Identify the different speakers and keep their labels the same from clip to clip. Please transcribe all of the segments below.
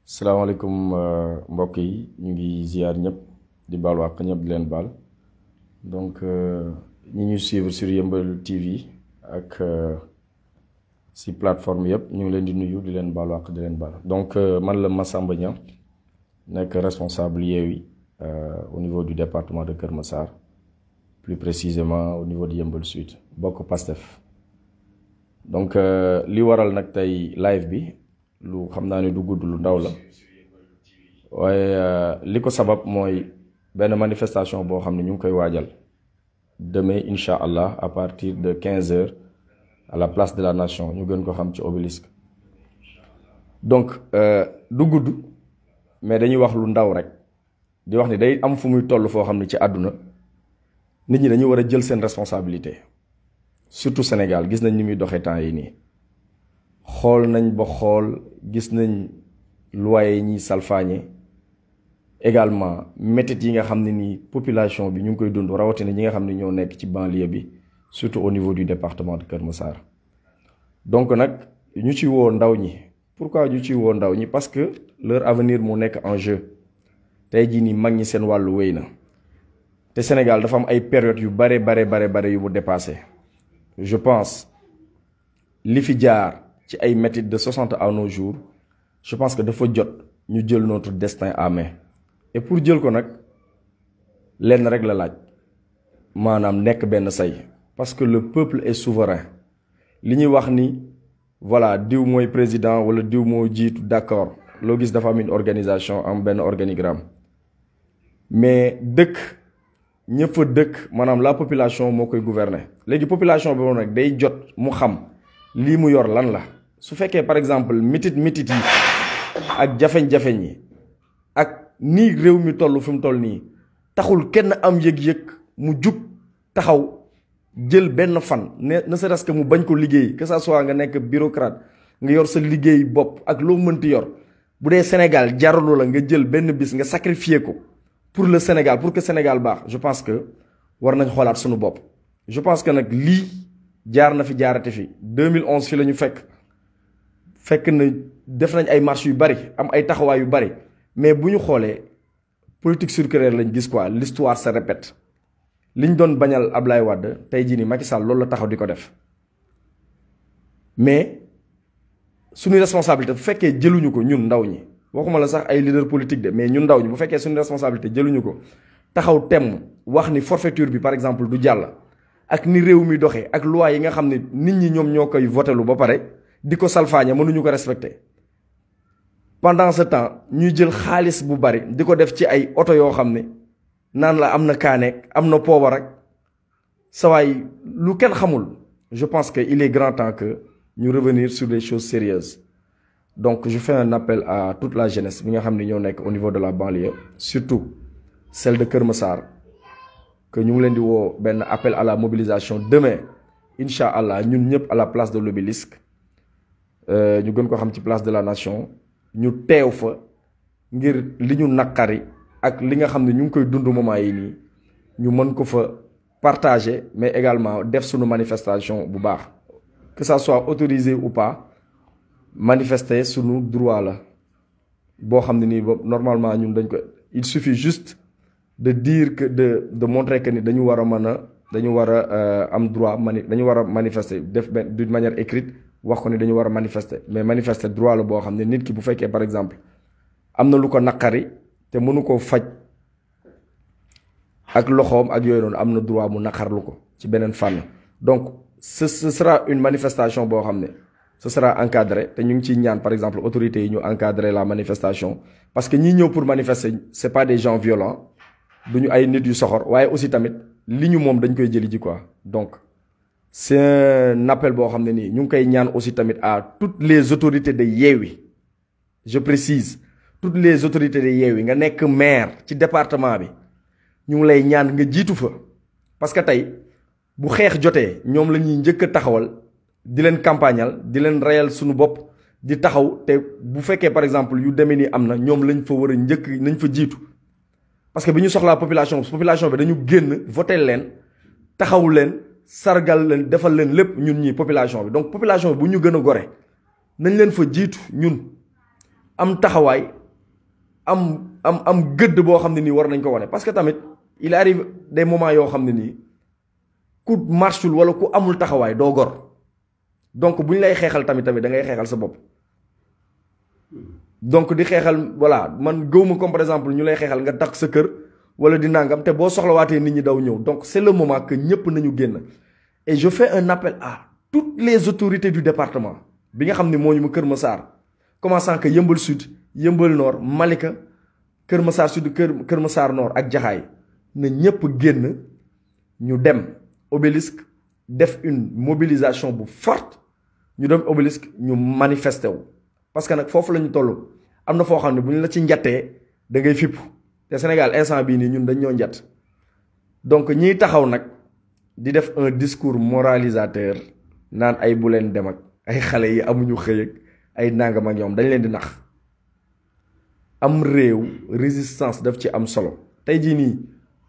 Speaker 1: salaamaaleykum mbokk yi ñu ngi ziar ñëpp di baal wàq ñëpp di leen baal donc ñi ñuy suivre sur Yeumbeul TV ak si plateforme yëpp ñu ngi leen di nuyu di leen baal wàq di leen baal donc man la Massamba Niang nekk responsable Yewwi au niveau du département de Keur Massar plus précisément au niveau de Yeumbeul Sud bokk Pastef donc li waral nag tey live bi lu xam naa ne du gudd lu ndaw la waaye li ko sabab mooy benn manifestation boo xam ne ñu ngi koy waajal demain incha allah à partir de 15h à la place de la nation ñu gën ko xam ci obélisque donc du gudd mais dañuy wax lu ndaw rek di wax ni day am fu muy toll foo xam ne ci àdduna nit ñi dañuy war a jël seen responsabilité surtout Sénégal gis nañ ni muy doxee temps yi nii xool nañ ba xool gis nañ loyer yi ñuy salfaañe également métit yi nga xam ne nii population bi ñu ngi koy dund rawatina ñi nga xam ne ñoo nekk ci banlieue bi surtout au niveau du département de Keur Massar donc nag ñu ci woo ndaw ñi pourquoi ñu ci woo ndaw ñi parce que leur avenir moo nekk en jeu tey jii nii mag ñi seen wàllu wéy na te Sénégal dafa am ay période yu bare yu mu dépassé je pense li fi jaar ci ay métit de 60 à nos jours je pense que dafa jot ñu jël notre destin à main et pour jël ko nag lenn rek la laaj maanaam nekk benn say parce que le peuple est souverain li ñuy wax ni voilà diw mooy président wala diw moo jiitu d'accord loo gis dafa am une organisation am benn organigramme mais dëkk ñëpp fa dëkk maanaam la population moo koy gouverner léegi population bi moom nag day jot mu xam lii mu yor lan la su fekkee par exemple mitit yi ak jafeñ-jafeñ yi ak nii réew mi toll fi mu toll nii taxul kenn am yëg-yëg mu jug taxaw jël benn fan ne serait-ce que mu bañ ko liggéey que ça soit nga nekk bureaucrate nga yor sa liggéey bopp ak loo mënti yor bu dee Sénégal jaralu la nga jël benn bis nga sacrifier ko pour le Sénégal pour que Sénégal baax je pense que war nañ xoolaat suñu bopp je pense que nag lii jaar na fi jaarate fi 2011 fi la ñu fekk na def nañ ay marches yu bari am ay taxawaay yu bari mais bu ñu xoolee politique circulaire lañ gis quoi l'histoire se répète liñ doon bañal Ablaye Wade tey jii nii Macky Sall loolu la taxaw di ko def mais suñu responsabilité bu fekkee jëluñu ko ñun ndaw ñi waxuma la sax ay leader politique de mais ñun ndaw ñi bu fekkee suñu responsabilité jëluñu ko taxaw temm wax ni forfaiture bi par exemple du jàll ak ni réew mi doxee ak loi yi nga xam ne nit ñi ñoom ñoo koy votelu ba pare di ko salfaañe mënuñu ko respecter pendant ce temps ñuy jël xaalis bu bari di ko def ci ay oto yoo xam ne naan la am na kaaneek am na poobar ak sawaay lu kenn xamul je pense que il est grand temps que ñu revenir sur des choses sérieuses donc je fais un appel à toute la jeunesse bi nga xam ne ñoo nekk au niveau de la banlieue surtout celle de Keur Massar que ñu ngi leen di woo benn appel à la mobilisation demain incha allah ñun ñëpp à la place de l'obélisque ñu gën ko xam ci place de la nation ñu teew fa ngir li ñu naqari ak li nga xam ne ñu ngi koy dund moment yi nii ñu mën ko fa partager mais également def suñu manifestation bu baax que ça soit autorisé ou pas manifester suñu droit la boo xam ne nii normalement ñun dañ ko il suffit juste de dire que de montrer que ni dañu war a mën a dañu war a am droit dañu war a manifester def d'une manière écrite wax ko ni dañu war a manifester mais manifester droit la boo xam ne nit ki bu fekkee par exemple am na lu ko naqari te mënu koo faj ak loxoom ak yooyu noonu am na droit mu naqarlu ko ci beneen fànn donc ce sera une manifestation boo xam ne ce sera encadré te ñu ngi ciy ñaan par exemple autorités yi ñu encadrer la manifestation parce que ñi ñëw pour manifester c'est pas des gens violents duñu ay nit yu soxor waaye aussi tamit li ñu moom dañ koy jëli ji quoi donc c'est un appel boo xam ne nii ñu ngi koy ñaan aussi tamit à toutes les autorités de Yewwi je précise toutes les autorités de Yewwi nga nekk maire ci département bi ñu ngi lay ñaan nga jiitu fa parce que tey bu xeex jotee ñoom la ñuy njëkk a taxawal di leen campagnal di leen reyal suñu bopp di taxaw te bu fekkee par exemple yu demee ni am na ñoom lañ fa war a njëkk nañ fa jiitu parce que bi ñu soxlaa population bi dañu génn voté leen taxaw leen sargal leen defal leen lépp ñun ñii population bi donc population bi bu ñu gën a gore nañ leen fa jiitu ñun am taxawaay am gëdd boo xam ne nii war nañ ko wane parce que tamit il arrive des moments yoo xam ne nii ku marchul wala ku amul taxawaay doo gor donc bu ñu lay xeexal tamit da ngay xeexal sa bopp donc di xeexal voilà man gëwuma comme par exemple ñu lay xeexal nga tax sa kër wala di nangam te boo soxlawaatee nit ñi daw ñëw donc c'est le moment que ñëpp nañu génn et je fais un appel à toutes les autorités du département bi nga xam ne moo ñu ma Kër Massar commençant que Yeumbeul Sud Yeumbeul Nord Malika Kër Massar Sud Kër Massar Nord ak Jaxaay na ñëpp génn ñu dem obélisque def une mobilisation bu forte ñu dem obélisque ñu manifester wu parce que nag foofu la ñu toll am na foo xam ne bu ñu la ci njattee da ngay fipp te Sénégal instant bii nii ñun dañ ñoo njatt donc ñiy taxaw nag di def un discours moralisateur naan ay bu leen dem ak ay xale yi amuñu xëy ak ay nangam ak ñoom dañ leen di nax am réew résistance daf ci am solo tey jii nii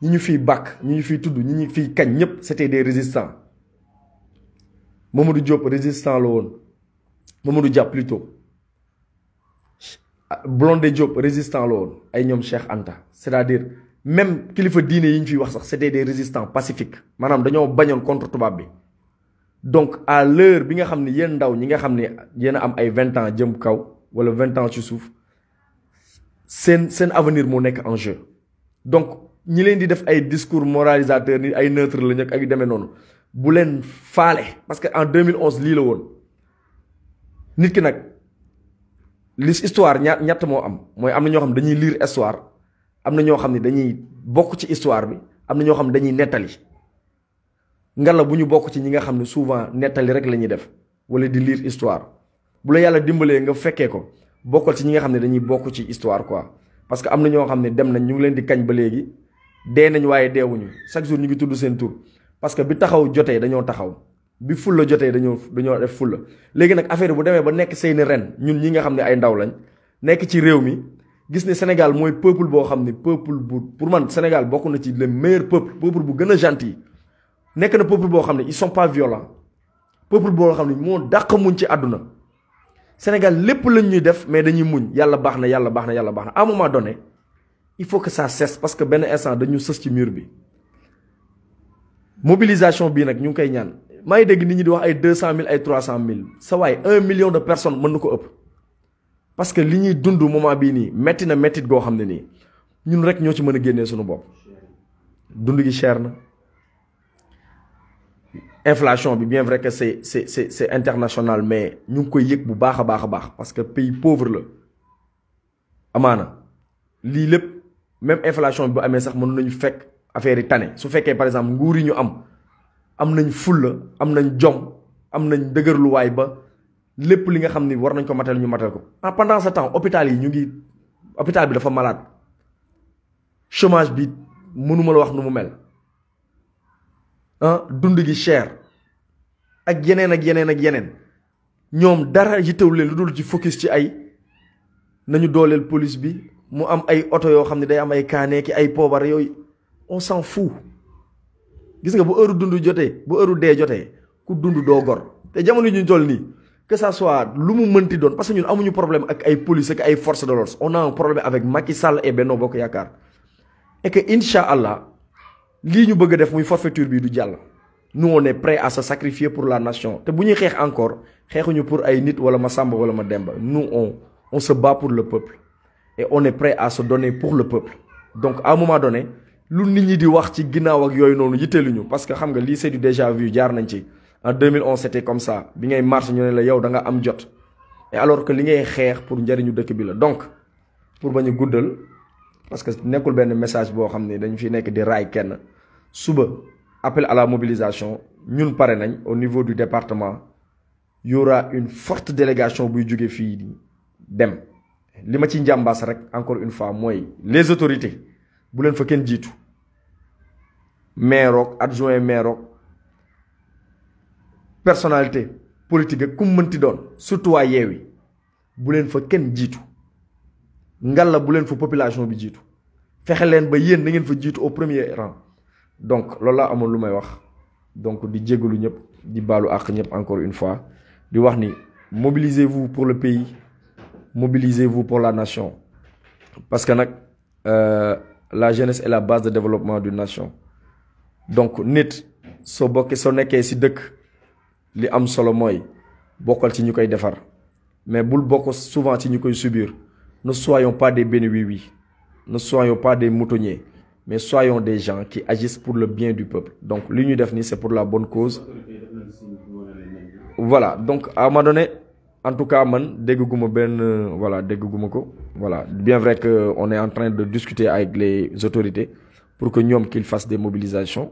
Speaker 1: ñi ñu fiy bàkk ñi ñu fiy tudd ñi ñu fiy kañ ñëpp c'était des résistants Mamadou Diop résistant la woon Mamadou Dia plutôt Blondé Diop résistant la woon ay ñoom Cheikh Anta c'est-à-dire même kilifa diine yi ñu fiy wax sax c'était des résistants pacifiques maanaam dañoo bañoon contre tubaab bi donc à l'heure bi nga xam ne yéen ndaw ñi nga xam ne yéen a am ay 20 ans jëm kaw wala 20 ans ci suuf seen avenir moo nekk en jeu donc ñi leen di def ay discours moralisateur ni ay neutre la ñëkk ak yu demee noonu bu leen faale parce que en 2011 lii la woon nit ki nag li histoire ñett moo am mooy am na ñoo xam ne dañuy lire histoire am na ñoo xam ne dañuy bokk ci histoire bi am na ñoo xam ne dañuy nettali ngalla bu ñu bokk ci ñi nga xam ne souvent nettali rek la ñuy def wala di lire histoire bu la yàlla dimbalee nga fekkee ko bokkal ci ñi nga xam ne dañuy bokk ci histoire quoi parce que am na ñoo xam ne dem nañ ñu ngi leen di kañ ba léegi dee nañ waaye deewuñu chaque jour ñu ngi tudd seen tur parce que bi taxaw jotee dañoo taxaw bi fulla jotee dañoo def fulla léegi nag affaire bu demee ba nekk seeni ren ñun ñi nga xam ne ay ndaw lañ nekk ci réew mi gis ne Sénégal mooy peuple boo xam ne peuple bu pour man Sénégal bokk na ci le meilleur peuple bu gën a gentil nekk na peuple boo xam ne ils sont pas violents peuple boo xam ne moo dàq muñ ci àdduna Sénégal lépp lañ ñuy def mais dañuy muñ yàlla baax na yàlla baax na yàlla baax na à un moment donné il faut que ça cesse parce que benn instant dañu sës ci mur bi mobilisation bii nag ñu ngi koy ñaan maa ngi dégg nit ñi di wax ay 200 000 ay 300 000 sa waay 1 million de personnes mën na ko ëpp parce que li ñuy dund moment bii nii metti na mettit goo xam ne nii ñun rek ñoo ci mën a génnee suñu bopp dund gi cher na inflation bi bien vrai que c'est international mais ñu ngi koy yëg bu baax a baax parce que pays pauvre la amaana lii lépp même inflation bi bu amee sax mën nañu fekk affaire yi tane su fekkee par exemple nguur yi ñu am nañ fulla am nañ jom am nañ dëgërluwaay ba lépp li nga xam ni war nañ ko matal ñu matal ko pendant ce temps hôpital bi dafa malade chômage bi mënuma la wax nu mu mel dund gi cher ak yeneen ñoom dara yittewul leen lu dul ci focus ci ay nañu dooleel police bi mu am ay oto yoo xam ne day am ay kaane ki ay poobar yooyu on s'en fout gis nga bu heure dund jotee bu heure dee jotee ku dund doo gor te jamono ñu toll nii que ça soit lu mu mënti doon parce que ñun amuñu problème ak ay police ak ay forces de l'ordre on a un problème avec Macky Sall et Benno Bokk Yaakaar et que incha allah lii ñu bëgg a def muy forfaiture bi du jàll nous on est prêt à se sacrifier pour la nation te bu ñuy xeex encore xeexuñu pour ay nit wala ma Samba wala ma Demba nous on se bat pour le peuple et on est prêt à se donner pour le peuple donc à un moment donné lu nit ñi di wax ci ginnaaw ak yooyu noonu yitteeluñu parce que xam nga lii c'est du déjà vu jaar nañ ci en 2011 c'était comme ça bi ngay marche ñu ne la yow da nga am jot et alors que li ngay xeex pour njëriñu dëkk bi la donc pour bañ a guddal parce que nekkul benn message boo xam ne dañu fi nekk di raay kenn suba appel à la mobilisation ñun pare nañ au niveau du département y aura une forte délégation buy jóge fii dem li ma ci njàmbaas rek encore une fois mooy les autorités bu leen fa kenn jiitu maire ak adjoint maire ak personnalité politique ak ku mu mënti doon surtout waa Yewwi bu leen fa kenn jiitu ngalla bu leen fa population bi jiitu fexe leen ba yéen da ngeen fa jiitu au premier rang donc loolu laa amoon lu may wax donc di jégalu ñëpp di baalu àq ñëpp encore une fois di wax ni mobilisez-vous pour le pays mobilisez-vous pour la nation parce que la jeunesse est la base de développement d'une nation. Donc nit soo nekkee ci dëkk li am solo mooy bokkal ci ñu koy defar mais bul bokk souvent ci ñu koy subir. Ne soyons pas des béni-oui-oui, ne soyons pas des moutonniers, mais soyons des gens qui agissent pour le bien du peuple. Donc l'Union d'Afni, c'est pour la bonne cause. Voilà, donc à un moment donné, en tout cas, voilà, voilà, bien vrai qu'on est en train de discuter avec les autorités pour que nous qu'ils fassent des mobilisations.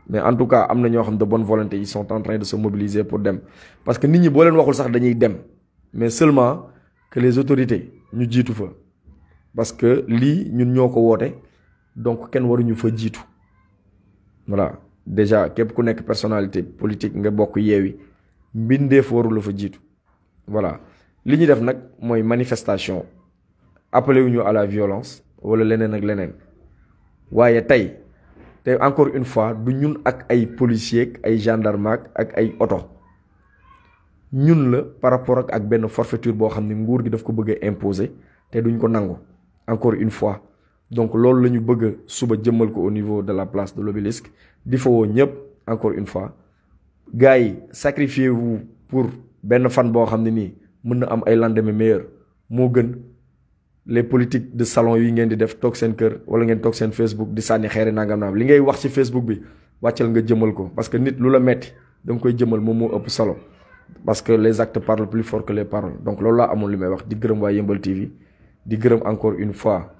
Speaker 1: Mais en tout cas, de bonne volonté, ils sont en train de se mobiliser pour dem. Parce que nous, ne mais seulement que les autorités ñu jiitu fa parce que lii ñun ñoo ko woote donc kenn waruñu fa jiitu voilà déjà képp ku nekk personnalité politique nga bokk Yewwi mbindeef waru la fa jiitu voilà li ñu def nag mooy manifestation appelé wuñu à la violence wala leneen ak leneen waaye tey encore une fois du ñun ak ay policiers ak ay gendarmes ak ay oto ñun la par rapport ak benn forfaiture boo xam ne nguur gi daf ko bëgg a imposer te duñ ko nangu encore une fois donc loolu la ñu bëgg suba jëmmal ko au niveau de la place de l'Obélisque di fa woo ñëpp encore une fois gars yi sacrifiez-vous pour benn fan boo xam ne nii mën na am ay lendemain meilleur moo gën les politiques de salon yi ngeen di def toog seen kër wala ngeen toog seen Facebook di sànni xeeri nangam li ngay wax ci Facebook bi wàccal nga jëmmal ko parce que nit lu la metti da nga koy jëmmal moom moo ëpp solo. Parce que les actes parlent plus fort que les paroles. Donc loolu laa amoon li may wax di gërëm waa Yeumbeul TV di gërëm encore une fois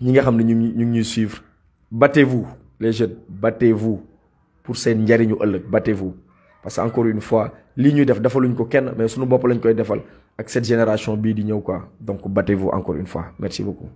Speaker 1: ñi nga xam ne ñu ngi ñuy suivre. Battez-vous les jeunes, battez-vous pour seen njariñu ëllëg, battez-vous parce que encore une fois lii ñuy def defaluñ ko kenn mais suñu bopp lañ koy defal ak cette génération bii di ñëw quoi donc battez-vous encore une fois merci beaucoup.